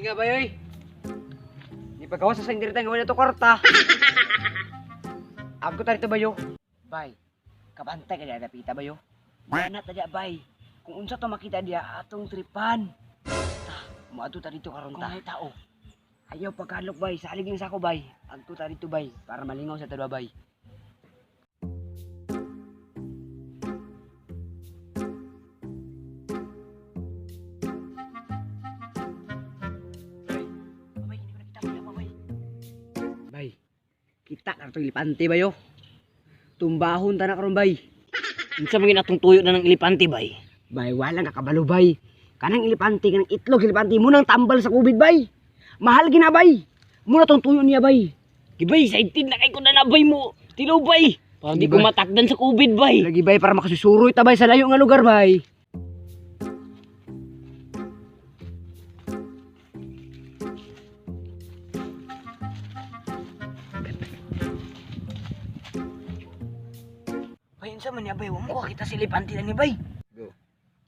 Hinga ba yoy? Di pagawa sa sangdirita nga wala to kwarta. Ako ta rito bayo. Bay, kabantay ka diya dapita bayo. Yana ta diya bay. Kung unsa to makita diya atong tripan. Ta, moadto ta dito karon ta. Kung may tao. Ayaw pagkalok bay, salig lang sa ako bay. Agto ta dito bay para malingaw sa tadwa bay. Bay, hindi ko nakita wala pa bay. Bay, kita ka itong elepante bayo. Tumbahon ta na karon bay. Unsa man gid atong tuyo na ng elepante bay? Bay, wala nga kabalo bay. Kanang elepante, kanang itlog elepante mo nang tambal sa COVID bay. Mahal gina bay. Muna tong tuyo niya bay. Gibay, excited na kay ko na nabay mo. Tilaw bay. Para di Di ko ba? matakdan sa COVID bay. Lagi bay para makasusuroy ta bay sa layo nga lugar bay. Bay, unsa man niya bay? Wa mo ko kita sa elepante na ni bay. Go.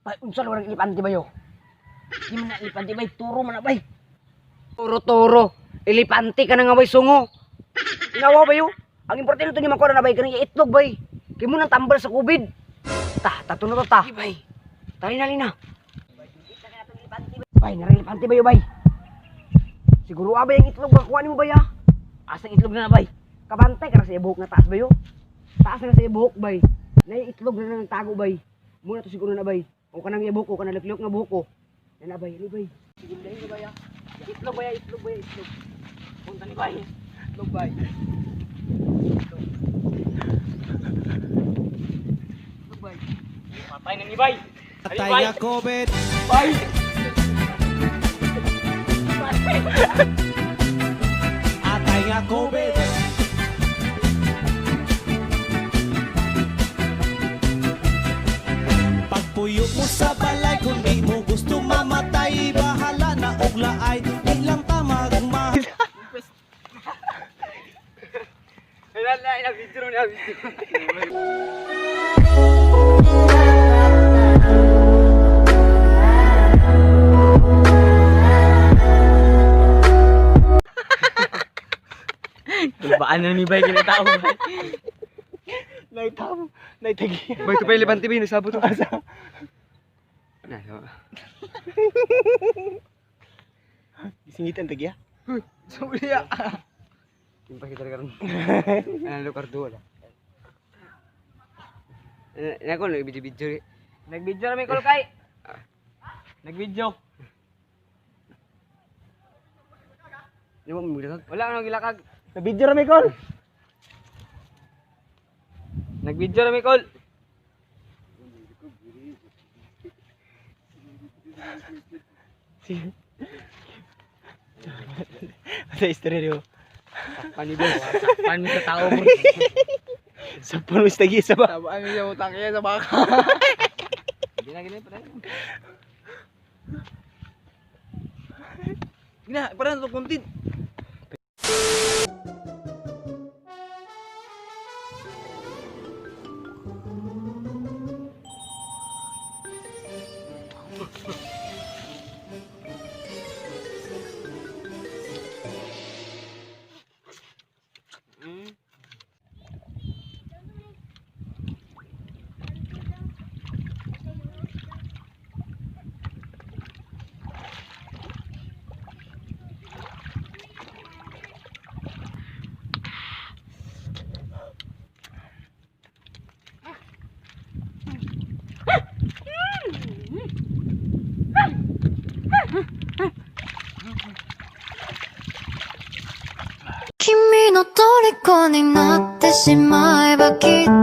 Bay, unsa lugar ang elepante bayo? Di man na elepante bay, turo man na bay. Toro-toro. Elepante ka na nga bay sungo. Inawa bayo. Ang importante nito ni makuha na bay kanang itlog bay. Kay mo nang tambal sa COVID. Ta, tato na to ta. Di bay. Tari na lina. Bay, narang elepante bayo bay. Siguro abay ang itlog ba kuha nimo bay ah. Asang itlog na na bay? Kabantay ka na sa ibuhok nga taas bayo. Taas na sa ibuhok bay. Nay itlog na nang tago bay. Muna to siguro na bay. O kanang ibuhok ko kanang luklok nga buhok ko. Yan na bay, ano bay. Sigundahin ko bay ah. Itlog bay, ah, itlog bay, itlog. Punta ni bay. Itlog bay. Itlog. Itlog bay. Patay na ni bay. Patay nga COVID. Bay. Atay nga COVID. Pagpuyo mo sa balay kung di mo gusto mamatay, bahala na og laay, di lang ta magma. Wala na, ina-video na, video. Kulbaan na ni bay kini tao bay. Naitaw, naitagi. Bay, ito pa yung elepante bay, nasabot to. Asa? Na, Gisingitan tagya. Suliya. Yung pa kita karon. Ano lugar doon? Nako nag video-video. Nagvideo na mi kol kay. Nagvideo. Di mo magilakag. Wala nang gilakag. Na-video ra mi kol. Nagvideo na mi kol. Sa istorya niyo. Pani ba? Sakpan mi sa tao mo. Sa puno sa tagi sa ba. Sabaan mi sa utang sa baka. Gina gina pa. Gina, para na to content. 君の虜になってしまえばきっ